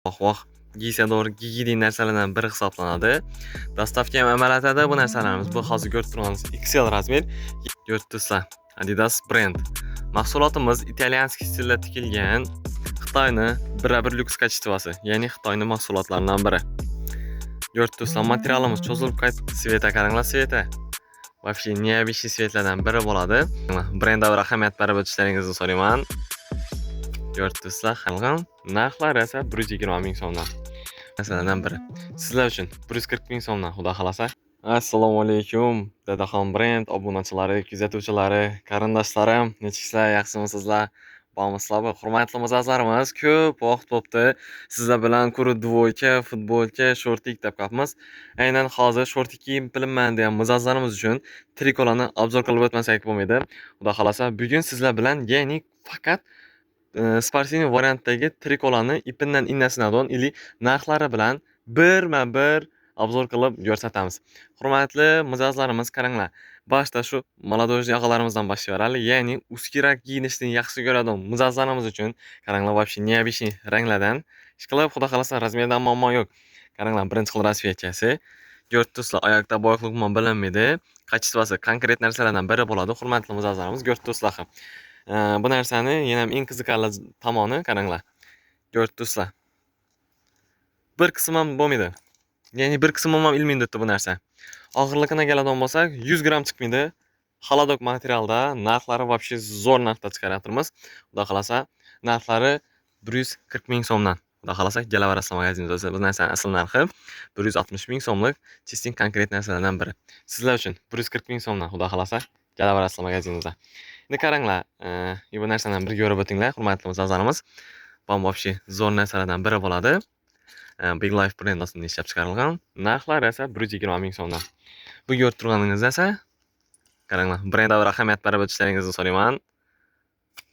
Voh voh, giysa to'g'ri giyadigan narsalardan biri hisoblanadi. Доставка ham amal etadi bu narsalarimiz. Bu hozir ko'rib turganingiz XL размер. Ko'rib turibsizlar. Adidas brend. Mahsulotimiz итальянский stilda tikilgan Xitoyni bir lyuks качество si, ya'ni Xitoyning mahsulotlaridan biri. Ko'rib turibsizlar, materialimiz cho'zilib qayt. Цвет a qaranglar, цвет a. Вообще необычный цвет lardan biri bo'ladi. Brendga bir ahamiyat berib o'tishlaringizni so'rayman. Ko'rib turibsizlar, halg'am narxlari esa 120 ming so'mdan. Narsalardan biri. Sizlar uchun 140 ming so'mdan, xudo xolasa. Assalomu alaykum, Dadaxon brend obunachilari, kuzatuvchilari, qarindoshlarim, nechiksizlar, yaxshimisizlar? Bormisizlar? Hurmatli mijozlarimiz, ko'p vaqt bo'pti. Sizlar bilan ko'rib двойка, futbolka, шортик deb qapmiz. Aynan hozir шортик kiyib bilinman degan mijozlarimiz uchun trikolarni обзор qilib o'tmasak bo'lmaydi. Xudo xolasa, bugun sizlar bilan ya'ni faqat спортивный variantdagi trikolarni ipindan innasidan или narxlari bilan birma-bir обзор qilib ko'rsatamiz. Hurmatli mijozlarimiz, qaranglar. Boshda shu молодежный og'alarimizdan boshlayveraylik. Ya'ni узкий rak kiyinishni yaxshi ko'radigan mijozlarimiz uchun qaranglar, вообще необычный ranglardan. Ishqilib, xudo xolasa, размер dan muammo yo'q. Qaranglar, birinchi xil расцветка si. Ko'rib turibsizlar, oyoqda boyoqlik umuman bilinmaydi. Качество si konkret narsalardan biri bo'ladi, hurmatli mijozlarimiz, ko'rib turibsizlar ham. Bu narsani yana ham eng qiziqarli tomoni qaranglar. Ko'rib turibsizlar. Bir qism ham bo'lmaydi. Ya'ni bir qism ham ilmaydi bu narsa. Og'irligini keladigan bo'lsak, 100 gramm chiqmaydi. Холодок materialda narxlari вообще zo'r narxda chiqaryapmiz. Xudo xolasa, narxlari 140 ming so'mdan. Xudo xolasa, kelaverasizlar magazinimizga. Bu narsani asl narxi 160 ming so'mlik чистый konkret narsalardan biri. Sizlar uchun 140 ming so'mdan, xudo xolasa, kelaverasizlar magazinimizga. Endi qaranglar, bu narsani bir ko'rib o'tinglar, hurmatli mijozlarimiz. Bu вообще zo'r narsalardan biri bo'ladi. Big Life brend ostida ishlab chiqarilgan. Narxlari esa 120 ming so'mdan. Bu ko'rib turganingiz esa qaranglar, brendga bir ahamiyat berib o'tishlaringizni so'rayman.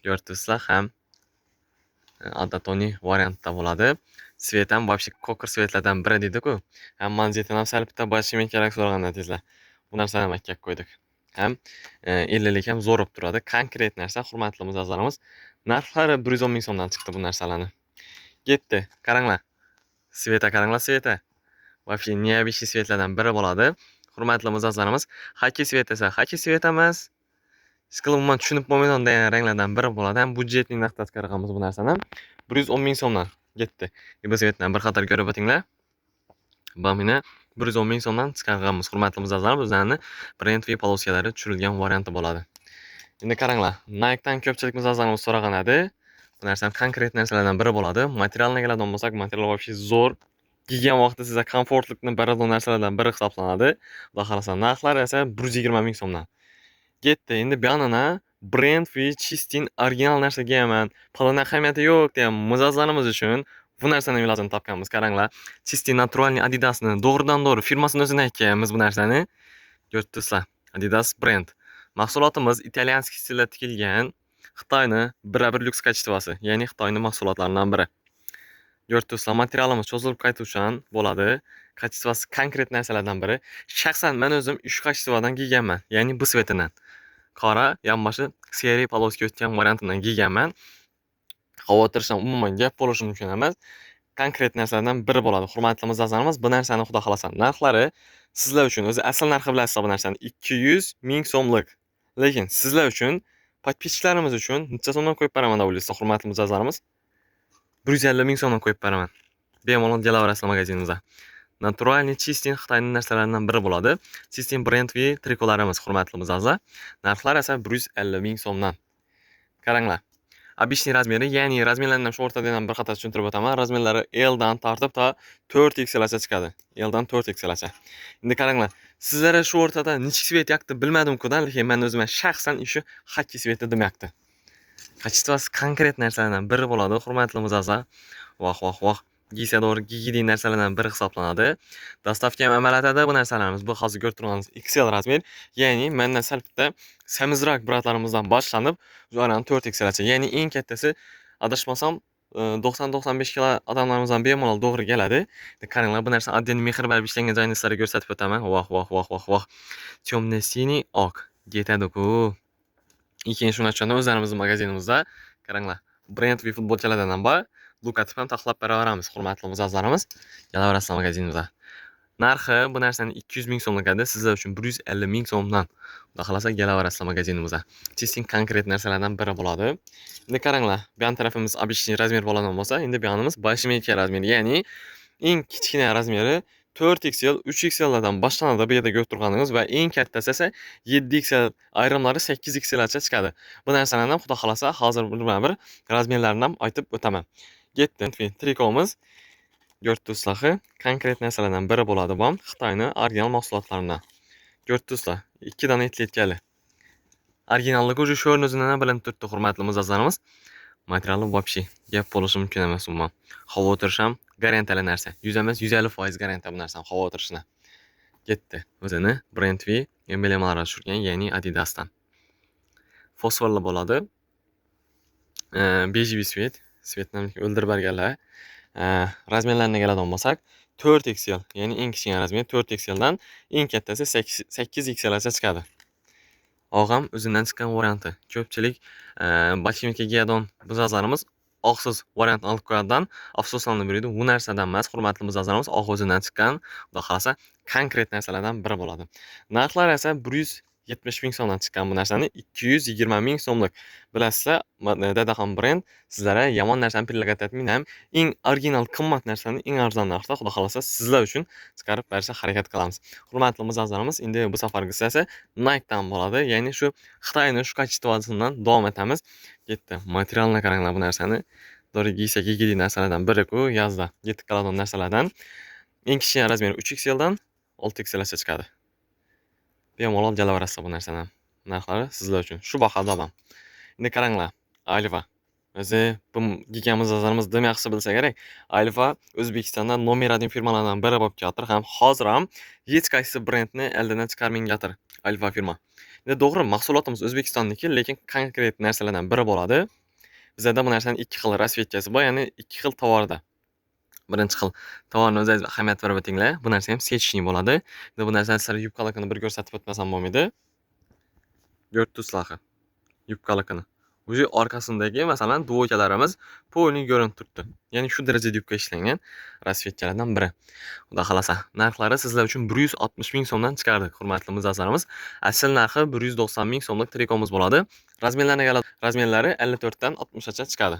Ko'rib turibsizlar ham однотонный variantda bo'ladi. Цвет ham вообще ko'kir цвет lardan biri deydi-ku. Ham manzetini ham sal bitta bosishim kerak so'ragan tezlar. Bu narsani ham akkab qo'ydik. Ham ellik ham zo'r bo'lib turadi. Konkret narsa, hurmatli mijozlarimiz. Narxlari 110 ming so'mdan chiqdi bu narsalarni. Ketdi, qaranglar. Цвет a qaranglar, цвет a. Вообще необычный цвет lardan biri bo'ladi. Hurmatli mijozlarimiz, xaki цвет esa xaki цвет emas. Hech qilib umuman tushunib bo'lmaydigan degan ranglardan biri bo'ladi. Ham бюджетный narxda chiqarganmiz bu narsani. 110 ming so'mdan ketdi. Bu цвет dan bir qator ko'rib o'tinglar. Bu 110 ming so'mdan chiqarganmiz, hurmatli mijozlar. Bizlarni brend va полоска lari tushirilgan varianti bo'ladi. Endi qaranglar, Nike'dan ko'pchilik mijozlarimiz so'ragan edi. Bu narsa ham konkret narsalardan biri bo'ladi. Materialini keladigan bo'lsak, material вообще zo'r. Kiygan vaqtda sizga komfortlikni beradigan narsalardan biri hisoblanadi. Xudo xolasa, narxlari esa 120 ming so'mdan. Ketdi. Endi buyonini brend va чистый original narsa kiyaman, pulini ahamiyati yo'q degan mijozlarimiz uchun bu narsani ilojini topganmiz. Qaranglar, чистый натуральный Adidasni to'g'ridan to'g'ri firmasini o'zidan aytganmiz bu narsani. Ko'rib turibsizlar, Adidas brend. Mahsulotimiz итальянский stilda tikilgan Xitoyni bir lyuks качество si, ya'ni Xitoyning mahsulotlaridan biri. Ko'rib turibsizlar, materialimiz cho'zilib qaytuvchan bo'ladi. Качество si konkret narsalardan biri. Shaxsan men o'zim shu качество dan kiyganman, ya'ni bu цвет idan. Qora, yonboshi серый полоска o'tgan variantidan kiyganman. Xavotirishdan umuman gap bo'lishi mumkin emas. Konkret narsalardan biri bo'ladi. Hurmatli mijozlarimiz, bu narsani xudo xolasa narxlari sizlar uchun o'zi asl narxi bilasizlar bu narsani 200 ming so'mlik. Lekin sizlar uchun, подписчик larimiz uchun necha so'mdan qo'yib beraman deb o'ylaysizlar, hurmatli mijozlarimiz? 150 ming so'mdan qo'yib beraman. Bemalol kelaverasizlar magazinimizga. Натуральный чистый Xitoyning narsalaridan biri bo'ladi. Чистый brendli trikolarimiz, hurmatli mijozlar. Narxlar esa 150 ming so'mdan. Qaranglar. Обычный размер i, ya'ni размер larini shu o'rtada ham bir qator tushuntirib o'taman. Размер lari L dan tortib to 4XL gacha chiqadi. L dan 4XL gacha. Endi qaranglar, sizlarga shu o'rtada nechik цвет yoqdi bilmadim-ku, lekin men o'zimga shaxsan shu xaki цвет i demayapti. Качество si konkret narsalardan biri bo'ladi, hurmatli mijozlar. Voh, voh, voh. Giysa to'g'ri giyadigan narsalardan biri hisoblanadi. Доставка ham amal etadi bu narsalarimiz. Bu hozir ko'rib turganingiz XL размер, ya'ni mendan sal bitta semizroq брат larimizdan boshlanib, ularni 4XL gacha, ya'ni eng kattasi adashmasam 90-95 kilo odamlarimizdan bemalol to'g'ri keladi. Qaranglar, bu narsa отдельный mehr berib ishlangan joyini sizlarga ko'rsatib o'taman. Voh, voh, voh, voh, voh. Темно синий oq ketadi-ku. Keyin shunga tushganda o'zlarimizning magazinimizda qaranglar, brendli futbolchalardan ham bor. Logotip ham taxlab beraveramiz, hurmatli mijozlarimiz. Kelaverasizlar magazinimizga. Narxi bu narsani 200 ming so'mlik edi, sizlar uchun 150 ming so'mdan. Xudo xolasa kelaverasizlar magazinimizga. Чистый konkret narsalardan biri bo'ladi. Endi qaranglar, bu yon tarafimiz обычный razmer bo'ladigan bo'lsa, endi bu yonimiz 5 razmer, ya'ni eng kichkina razmeri 4XL, 3XLlardan boshlanadi bu yerda ko'rib turganingiz va eng kattasi esa 7XL, ayrimlari 8XLgacha chiqadi. Bu narsalarni ham xudo xolasa hozir birma-bir razmerlarini ham aytib o'taman. Ketdi. Trikomiz ko'rib turibsizlar, konkret narsalardan biri bo'ladi bu ham Xitoyning original mahsulotlaridan. Ko'rib turibsizlar, 2 dona etletkali. Originalligi уже shu o'zidan bilinib turibdi, hurmatli mijozlarimiz. Materiali вообще gap bo'lishi mumkin emas umuman. Havo o'tirish ham garantiyali narsa. 100 emas, 150% garantiya bu narsani havo o'tirishini. Ketdi. O'zini Brand V emblemalari tushirgan, ya'ni Adidasdan. Fosforli bo'ladi. Бежевый цвет. Цвет ni o'ldirib berganlar. Razmerlarına keladigan bo'lsak, 4XL, ya'ni eng kichkina razmer 4XL dan eng kattasi 8XL gacha chiqadi. Og'am o'zidan chiqqan varianti. Ko'pchilik botinka kiyadigan mijozlarimiz oqsiz variantni olib qo'yadigan afsuslanib yuradi. Bu narsadan emas, hurmatli mijozlarimiz, oq o'zidan chiqqan, xudo xolasa konkret narsalardan biri bo'ladi. Narxlar esa 170 ming so'mdan chiqqan bu narsani 220 ming so'mlik. Bilasizlar, Dadaxon brend sizlarga yomon narsani предлагать etmaydi ham eng original qimmat narsani eng arzon narxda xudo xolasa sizlar uchun chiqarib berishga harakat qilamiz. Hurmatli mijozlarimiz, endi bu safargisi esa Nike'dan bo'ladi. Ya'ni shu Xitoyning shu качество sidan davom etamiz. Ketdi. Materialini qaranglar bu narsani. To'g'ri kiysa kiygidik narsalardan biri-ku yozda yetib qoladigan narsalardan. Eng kichkina razmeri 3XL dan 6XL gacha chiqadi. Bemalol kelaverasizlar bu narsani. Narxlari sizlar uchun shu bahoda ham. Endi qaranglar, Alfa. O'zi bu kiygan mijozlarimiz dim yaxshi bilsa kerak. Alfa O'zbekistonda номер 1 firmalardan biri bo'lib kelayotir ham hozir ham hech qaysi brendni eldan chiqarmayyotir Alfa firma. Endi to'g'ri, mahsulotimiz O'zbekistonniki, lekin konkret narsalardan biri bo'ladi. Bizada bu narsani ikki xil расцветка si bor, ya'ni ikki xil tovarda. Birinchi xil tovarni o'zingiz ahamiyat berib o'tinglar. Bu narsa ham сеточный bo'ladi. Endi bu narsani sizlarga yubkalikini bir ko'rsatib o'tmasam bo'lmaydi. Ko'rib turibsizlar yubkalikini. Уже orqasindagi masalan двойка larimiz полный ko'rinib turibdi. Ya'ni shu darajada yubka ishlangan расцветка lardan biri. Xudo xolasa, narxlari sizlar uchun 160 ming so'mdan chiqardik, hurmatli mijozlarimiz. Asl narxi 190 ming so'mlik trikomiz bo'ladi. Razmerlarga keladi. Razmerlari 54 dan 60 gacha chiqadi.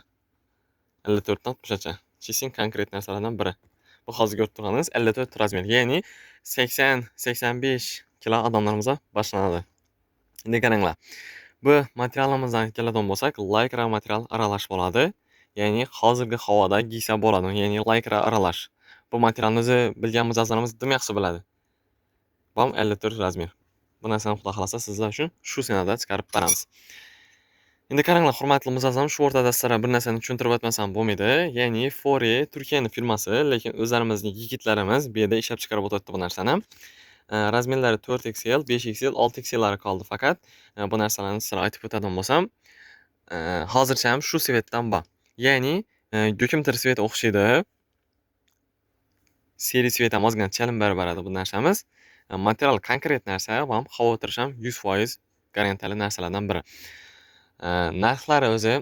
54 dan 60 gacha. Чистый konkret narsalardan biri. Bu hozir ko'rib turganingiz 54 razmer, ya'ni 80-85 kilo odamlarimizga boshlanadi. Endi qaranglar. Bu materialimizdan keladigan bo'lsak, lycra material aralash bo'ladi. Ya'ni hozirgi havoda kiysa bo'ladi. Ya'ni lycra aralash. Bu materialni o'zi bilgan mijozlarimiz dim yaxshi biladi. Bu ham 54 razmer. Bu narsani xudo xolasa sizlar uchun shu sanada chiqarib beramiz. Endi qaranglar, hurmatli mijozlarimiz, shu o'rtada sizlarga bir narsani tushuntirib o'tmasam bo'lmaydi. Ya'ni Fore Turkiyani firmasi, lekin o'zlarimizning yigitlarimiz bu yerda ishlab chiqarib o'tyapti bu narsani. Razmerlari 4XL, 5XL, 6XLlari qoldi faqat. Bu narsalarni sizlarga aytib o'tadigan bo'lsam, hozircha ham shu цвет dan bor. Ya'ni ko'kimtir цвет o'xshaydi. Серый цвет ham ozgina chalim berib beradi bu narsamiz. Material konkret narsa va ham havo o'tirish ham 100% garantiyali narsalardan biri. Narxlari o'zi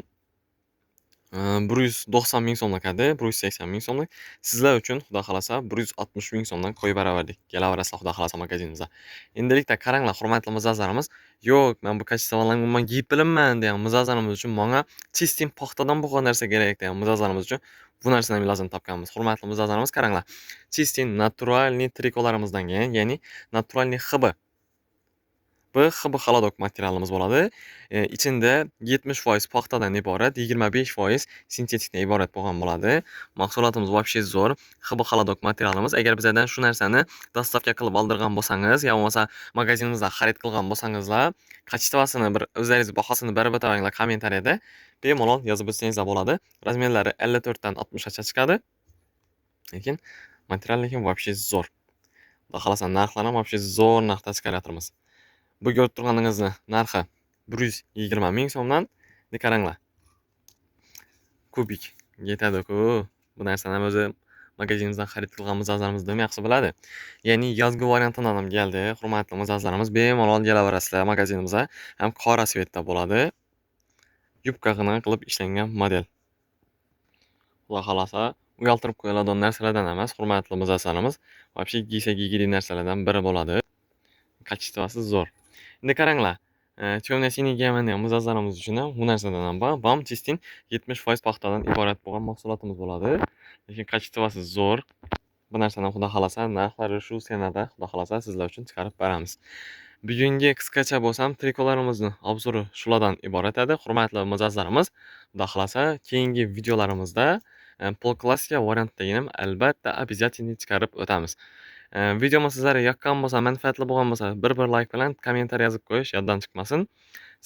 190 ming so'mlik edi, 180 ming so'mlik. Sizlar uchun xudo xolasa 160 ming so'mdan qo'yib beraverdik. Kelaverasizlar xudo xolasa magazinimizga. Endilikda qaranglar, hurmatli mijozlarimiz, yo'q, men bu качество larni umuman kiyib bilaman degan mijozlarimiz uchun menga чистый paxtadan bo'lgan narsa kerak degan mijozlarimiz uchun bu narsani lozim topganmiz. Hurmatli mijozlarimiz, qaranglar. Чистый натуральный trikolarimizdan kelgan, ya'ni натуральный ХБ. Bu ХБ холодок materialimiz bo'ladi. Ichida 70% paxtadan iborat, 25% sintetikdan iborat bo'lgan bo'ladi. Mahsulotimiz вообще zo'r. ХБ холодок materialimiz. Agar bizdan shu narsani доставка qilib oldirgan bo'lsangiz, yo bo'lmasa magazinimizdan xarid qilgan bo'lsangizlar, качество sini bir o'zlaringiz bahosini berib o'tavringlar kommentariyada. Bemalol yozib o'tsangizlar bo'ladi. Razmerlari 54 dan 60 gacha chiqadi. Lekin material lekin вообще zo'r. Xudo xolasa narxlar ham вообще zo'r narxda chiqaryapmiz. Bu ko'rib turganingizni narxi 120 ming so'mdan. Endi qaranglar. Kubik yetadi-ku. Bu narsani ham o'zi magazinimizdan xarid qilgan mijozlarimiz dim yaxshi biladi. Ya'ni yozgi variantidan ham keldi. Hurmatli mijozlarimiz, bemalol kelaverasizlar magazinimizga. Ham qora цвет da bo'ladi. Yubkagina qilib ishlangan model. Xudo xohlasa, uyaltirib qo'yiladigan narsalardan emas, hurmatli mijozlarimiz. Вообще kiysa kiygilik narsalardan biri bo'ladi. Качество si zo'r. Endi qaranglar, темно-синий kiyaman degan mijozlarimiz uchun ham bu narsadan ham bor. Bu ham чистый 70% paxtadan iborat bo'lgan mahsulotimiz bo'ladi. Lekin качество si zo'r. Bu narsani, xudo xohlasa, narxlari shu цена da, xudo xohlasa, sizlar uchun chiqarib beramiz. Bugungi qisqacha bo'lsam trikolarimizni обзор i shulardan iborat edi. Hurmatli mijozlarimiz, xudo xohlasa, keyingi videolarimizda полклассика variantdagini ham albatta, обязательно chiqarib o'tamiz. Videomiz sizlarga yoqqan bo'lsa, manfaatli bo'lgan bo'lsa, bir layk bilan kommentariy yozib qo'yish yoddan chiqmasin.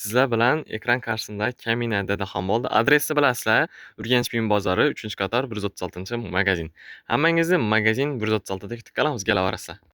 Sizlar bilan ekran qarshisida Kamina Dadaxon bo'ldi. Adresni bilasizlar: Urganch Buyum bozori, 3-qator, 136-magazin. Hammangizni magazin 136 da kutib qolamiz, kelaverasizlar.